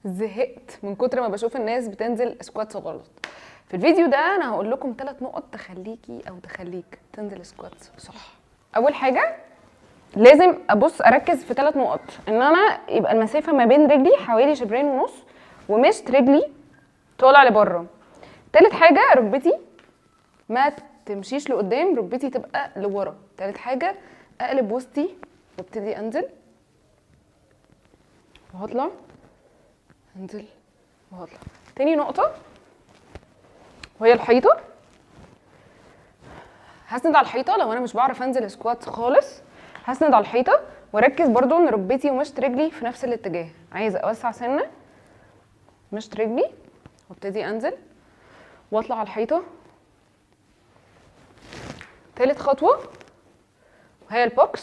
زهقت من كتر ما بشوف الناس بتنزل squats غلط. في الفيديو ده انا هقول لكم 3 نقط تخليكي او تخليك تنزل squats صح. اول حاجة لازم ابص اركز في 3 نقط، ان انا يبقى المسافة ما بين رجلي حوالي 2.5 شبر ومشط رجلي طالع لبره. تالت حاجة ركبتي ما تمشيش لقدام، ركبتي تبقى لورا. تالت حاجة اقلب وسطي وابتدي انزل وهطلع، انزل وهطلع. تاني نقطة وهي الحيطة. هسند على الحيطة لو انا مش بعرف انزل squat خالص، هسند على الحيطة واركز برضو ان ركبتي ومشط رجلي في نفس الاتجاه. عايزه اوسع سنة مشط رجلي وابتدي انزل واطلع على الحيطة. تالت خطوة وهي ال box.